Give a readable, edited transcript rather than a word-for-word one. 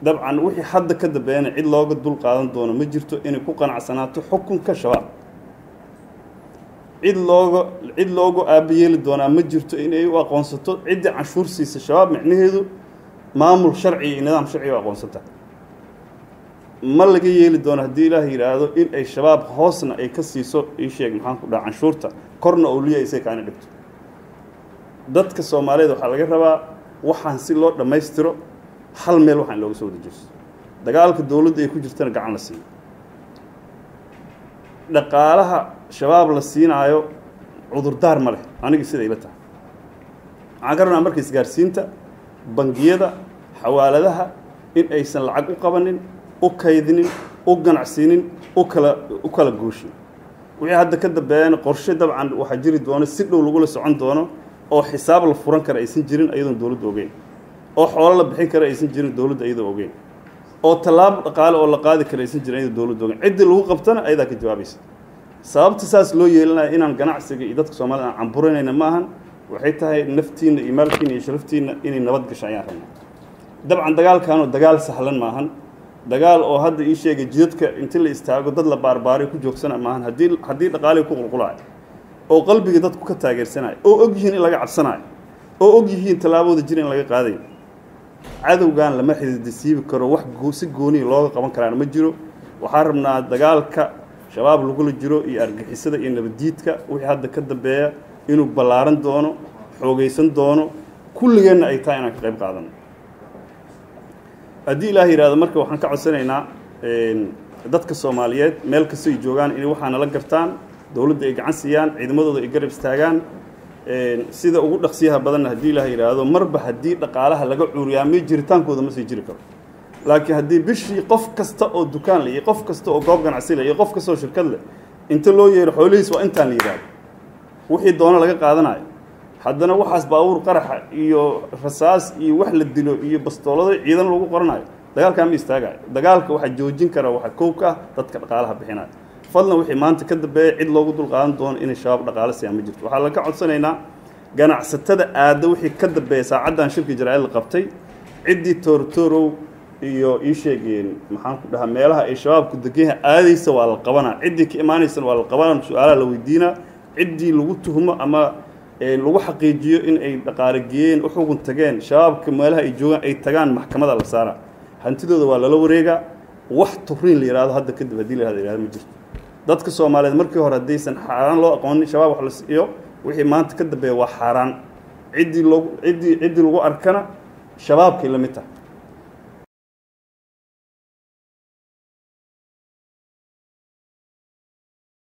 Dabcan wixii hadda ka dambeeyana cid looga dul qaadan doono ma jirto inay ku qanacsanaato xukunka Shabaab. Cid loogu aabayeeli doonaa ma jirto inay u aqoonsato ciddii canshuur siisa Shabaab. Micnaheedu maamul sharci iyo nidaam sharci u aqoonsata ma laga yeeli doono, haddii Ilaah yidhaahdo, in ay Shabaab hoosna ay ka siiso, ii sheeg, maxaan ku dhaha, canshuurta korna owliya isay kaana dhigto. Dadka Soomaaliyeed waxaa laga rabaa waxaan si loo dhammaystiro hal meel waxaan looga soo wada jeesto, dagaalka dowladda ay ku jirtana gacan la siiyo. Dhaqaalaha Shabaab la siinaayo cudurdaar ma leh. Aniga sida ila tahay, waxaan ka rabnaa marka isgaarsiinta, bangiyada, xawaaladaha in aysan lacag u qabanin, u kaydinin, u ganacsiinin, u kala gooshin. Wixii hadda ka dambeeyana qorshe dabcan waxaa jiri doono si dhow lagula socon doono, oo xisaab la furan kara aysan jirin iyadoon dowladda ogeyn, oo xoolo la bixin kara aysan jirin dowladda iyadoo ogeyn, oo tallaabo dhaqaale oo la qaadi kara aysan jirin iyadoo dowladda ogeyn. Ciddii lagu qabtana ayadaa ka jawaabaysa. Sababta saas loo yeelanayo inaan ganacsiga iyo dadka Soomaalida aan camburinayna ma ahan. Waxay tahay naftiinna iyo maalkiina iyo sharaftiinna inay nabad gasho ayaan rabnaa. Dabcan dagaalkaanoo dagaal sahlan maahan, dagaal oo hadda ii sheegay jidadka inti la istaago dad la baarbaaray ku joogsana maahan. Haddii dhaqaalihii ku qulqulaayo oo qalbiga dadku ka taageersanayo oo og yihiin in laga cabsanayo oo og yihiin tallaabooda jir in laga qaadayo, cadowgan lama xididisiibi karo. Wax si gooniya looga qaban karaana ma jiro. Waxaan rabnaa dagaalka Shabaab lagula jiro iyo argixisada iyo nabaddiidka wixii hadda ka dambeeya inuu ballaaran doono, xoogaysan doono, kulligeenna ay tahay inaan ka qayb qaadano, haddii Ilaah yidhahdo. Marka waxaan ka codsanaynaa dadka Soomaaliyeed meel kasta ay joogaan inay waxaa nala gartaan, dowladda ay gacan siiyaan, ciidamadooda ay garab istaagaan sida ugu dhaqsiyaha badanna, haddii Ilaah yidhaahdo. Marba haddii dhaqaalaha laga cuuriyaamay, jiritaankooda ma sii jiri karo. Laakiin haddii bishii qof kasta oo dukaan leh iyo qof kasta oo goob ganacsi leh iyo qof kasta oo shirkad leh inta loo yeero xoolihiis waa intaan la yidhaahdo, wixii doono laga qaadanayo, haddana waxaas baabuur qaraxa iyo rasaas iyo wax la dilo iyo bastoolado ciidan lagu qoranayo, dagaalkaa ma istaagayo. Dagaalka waxaa joojin kara waxaa kow ka ah dadka dhaqaalaha bixinayo. Fadlan, wixii maanta ka dambeeya cid loogu dul qaadan doono inay Shabaab dhaqaale siiyaan ma jirto. Waxaa laga codsanaynaa ganacsatada aadda wixii ka dambeeya saacaddan shirki jaraa'id la qabtay, ciddii Toortoorow iyo, ii sheegeen, maxaan ku dhahaa, meelaha ay Shabaabku degan yahay aadaysa waa la qabanaa, ciddii ka imaanaysana waa la qabanaa, su-aalaha la weydiinaa. Ciddii lagu tuhmo ama lagu xaqiijiyo in ay dhaqaale geeyeen, u xugun tageen Shabaabka meelaha ay joogaan ay tagaan, maxkamada la saaraa, hantidooda waa lala wareegaa. Wax turiin la yidhahdo hadda kadib haddii la yihahdo ma jirto. Dadka Soomaaliyeed markii hore haddaysan xaaraan loo aqoonin Shabaab wax la siiyo, wixii maanta ka dambeeya waa xaaraan. Ciddii loogu ciddii ciddii lagu arkana Shabaabkay la mid tahay.